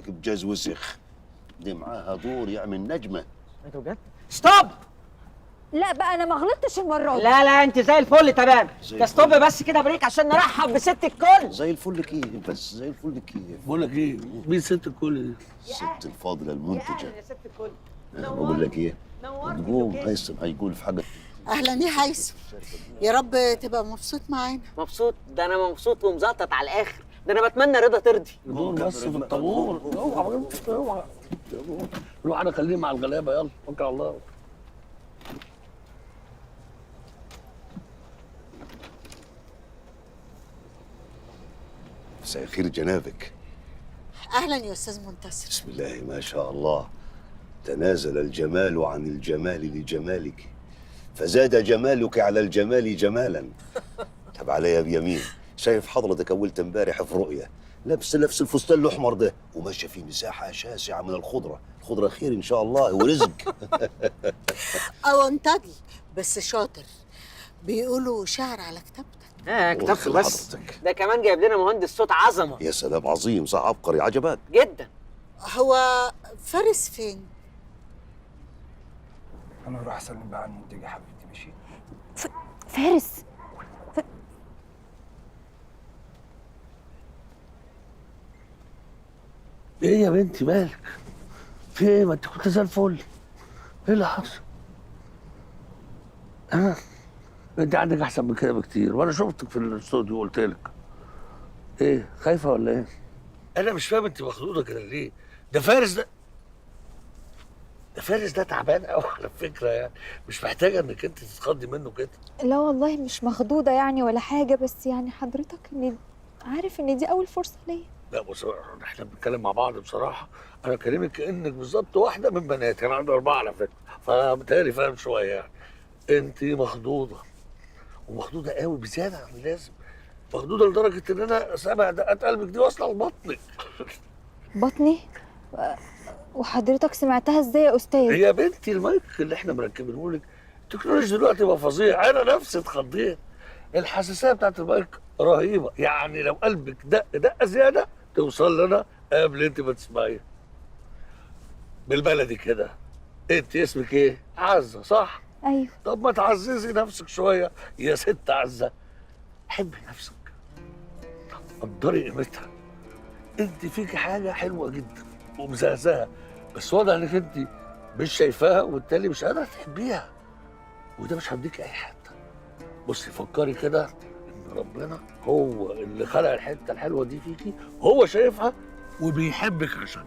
تحرقك بجاز وسخ. دي معاها دور يعمل نجمه. انتوا بجد؟ stop. لا بقى انا ما غلطتش المرة دي. لا لا انت زي الفل تمام. زي ده stop الفل. بس كده break عشان نرحب بست الكل. زي الفل كيف، بس زي الفل كيف. بقول لك ايه، مين ست الكل دي؟ الست الفاضلة يا المنتجة. اهلا يا ست الكل. أنا بقول لك ايه، نورت تقوم ال location. هيثم هيقول في حاجة. اهلا يا هيثم، يا رب تبقى مبسوط معانا. مبسوط؟ ده انا مبسوط ومزقطط على الاخر، ده انا بتمنى رضا ترضي. دور بس في الطابور. اوعى اوعى روح، انا خليه مع الغلابة. يلا توكل على الله. مساء الخير جنابك. اهلا يا استاذ منتصر. بسم الله ما شاء الله، تنازل الجمال عن الجمال لجمالك، فزاد جمالك على الجمال جمالا. طب عليا بيمين، شايف حضرتك اولت امبارح في رؤية لابس نفس الفستان الاحمر ده وماشية في مساحة شاسعه من الخضرة، الخضرة خير ان شاء الله ورزق. اونطجي بس شاطر، بيقولوا شعر على كتابتك. اه كتابته بس حضرتك. ده كمان جايب لنا مهندس صوت عظمه. يا سلام، عظيم صح، عبقري، عجبك جدا. هو فارس فين؟ انا هروح اسلم بقى على المنتج يا حبيبتي. ماشي. فارس. ايه يا بنتي مالك؟ في ايه؟ ما انت كنت زي الفل. ايه اللي حصل؟ ها؟ انت عندك احسن من كده بكتير، وانا شفتك في الاستوديو وقلت لك. ايه خايفة ولا ايه؟ انا مش فاهم انت مخضوضه كده ليه؟ ده فارس ده، ده فارس ده تعبان قوي على فكرة، يعني مش محتاجه انك انت تتخضي منه كده. لا والله مش مخضوضه يعني ولا حاجة، بس يعني حضرتك ان عارف ان دي اول فرصة ليا. لا بص، احنا بنتكلم مع بعض بصراحة، انا بكلمك كانك بالظبط واحدة من بناتي، انا عندي 4 على فكرة، فبالتالي فاهم شوية يعني. انت مخضوضه، ومخضوضه قوي بزيادة عن اللازم، مخضوضه لدرجة ان انا سامع دقات قلبك دي واصله لبطنك. بطني؟ وحضرتك سمعتها ازاي يا استاذ؟ يا بنتي المايك اللي احنا مركبينه لك، التكنولوجيا دلوقتي بقى فظيع، انا نفسي اتخضيت. الحساسية بتاعت المايك رهيبة، يعني لو قلبك دق دقه زيادة توصل لنا قبل انت ما تسمعيها. بالبلدي كده، انت اسمك ايه؟ عزه صح؟ ايوه. طب ما تعززي نفسك شوية يا ست عزه. حبي نفسك، قدري قيمتها. انت فيكي حاجة حلوة جدا ومزهزهه، بس واضح انك انت مش شايفاها وبالتالي مش قادرة تحبيها، وده مش هيديكي اي حتة. بصي فكري كده ان ربنا هو اللي خلق الحتة الحلوة دي فيكي، هو شايفها وبيحبك عشانها.